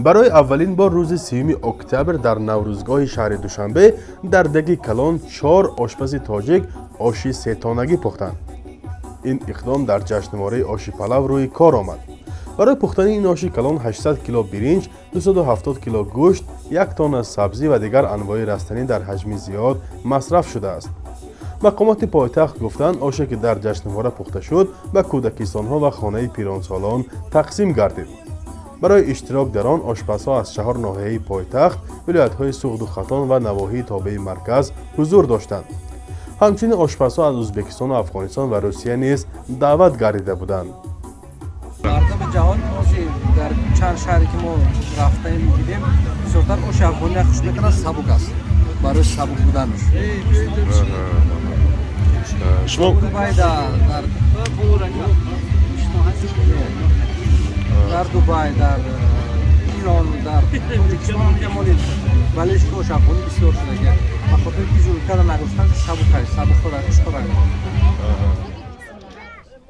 Барои аввалин бор рӯзи 30 октябр дар Наврӯзгоҳи шаҳри Душанбе дар деги калон чор ошпази тоҷик оши сетонагӣ пухтанд. Ин иқдом дар ҷашнвораи оши палав рӯи кор омад. Барои пухтани ин оши калон 800 кило биринҷ, 270 кило гӯшт, 1 тонна сабзӣ ва дигар анвои растанӣ дар ҳаҷми зиёд масраф шудааст. Мақомоти пойтахт гуфтанд, оше ки дар ҷашнвора пухта шуд, ба кӯдакистонҳо ва хонаи пиронсолон тақсим гардид. Барои иштирок дар он ошпазҳо аз чаҳор ноҳияи пойтахт, вилоятҳои Суғду Хатлон ва навоҳии тобеи марказ ҳузур доштанд. Ҳамчунин ошпазҳо аз Ӯзбекистону Афғонистон ва Русия низ даъват гардида буданд. Мардуми ҷаҳон оши дар чанд шаҳре ки мо рафтаем, дидем, бисёртар оши афғония хуш мекунад. Сабук аст, барои сабук буданаш. Шумо Дубай, дар Дубай, дар Ирон, дар Тоҷикистон моли балеш ки ош афғонӣ бисёр шуда, ба хотири ки зудтар нагуфтан, сабук аст, сабук хӯрак, хушхӯрак.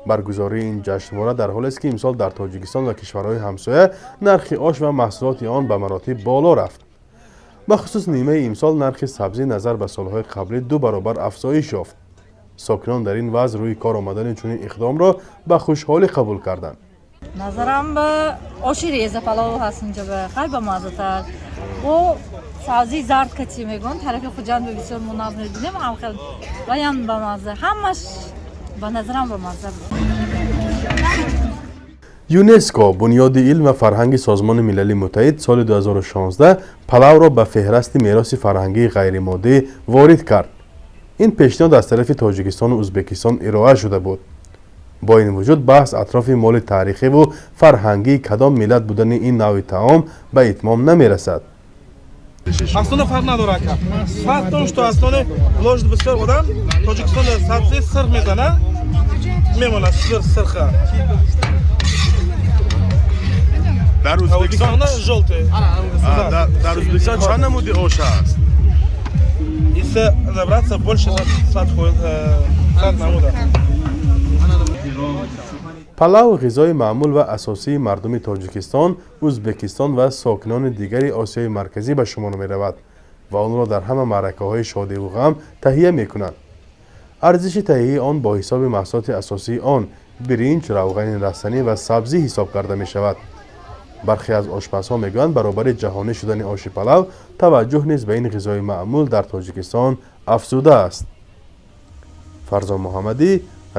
Баргузории ин ҷашнвора дар ҳолест, ки имсол дар Тоҷикистон ва кишварҳои ҳамсоя нархи ош ва маҳсулоти он ба маротиб боло рафт. Бахусус нимаи имсол нархи сабзӣ назар ба солҳои қаблӣ ду баробар афзоиш ёфт. Сокинон дар ин вазъ рӯи кор омадани чунин иқдомро ба хушҳолӣ қабул карданд. Назарам ба оши реза палов ҳаст, инҷа ба хай бамаззатар. О сабзии зард кати мегӯн, тарафи Хуҷанд ба бисёр муназ мебинем, ҳам хел ваям бамазза. Ҳамаш ба назарам бамазза буд. ЮНЕСКО, бунёди илм ва фарҳанги Созмони Милали Муттаҳид, соли 2016 палавро ба феҳрасти мероси фарҳангии ғайримоддӣ ворид кард. Ин пешниҳод аз тарафи Тоҷикистону Ӯзбекистон ироа шуда буд. Бо ин вуҷуд, баҳс атрофи моли таърихиву фарҳангии кадом миллат будани ин навъи таом ба итмом намерасад. Аслона фарқ надорад, ака. Фарқ то что аслоне ложит бисёр одам Тоҷикистон сабзи сирх мезана, мемонад сир сирха. Дар Ӯзбекистон жёлтый. Дар Ӯзбекистон чанд намуди ош аст? Если разобраться, больше 100 намуда. Палав ғизои маъмул ва асосии мардуми Тоҷикистон, Ӯзбекистон ва сокинони дигари Осиёи Марказӣ ба шумор меравад ва онро дар ҳама маъракаҳои шодиву ғам таҳия мекунанд. Арзиши таҳияи он бо ҳисоби маҳсулоти асосии он биринҷ, равғани растанӣ ва сабзӣ ҳисоб карда мешавад. Бархе аз ошпазҳо мегӯянд, баробари ҷаҳонӣ шудани оши палав, таваҷҷӯҳ низ ба ин ғизои маъмул дар Тоҷикистон афзудааст. Фарзон Муҳаммадӣ,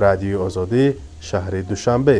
Радиои Озодӣ, шаҳри Душанбе.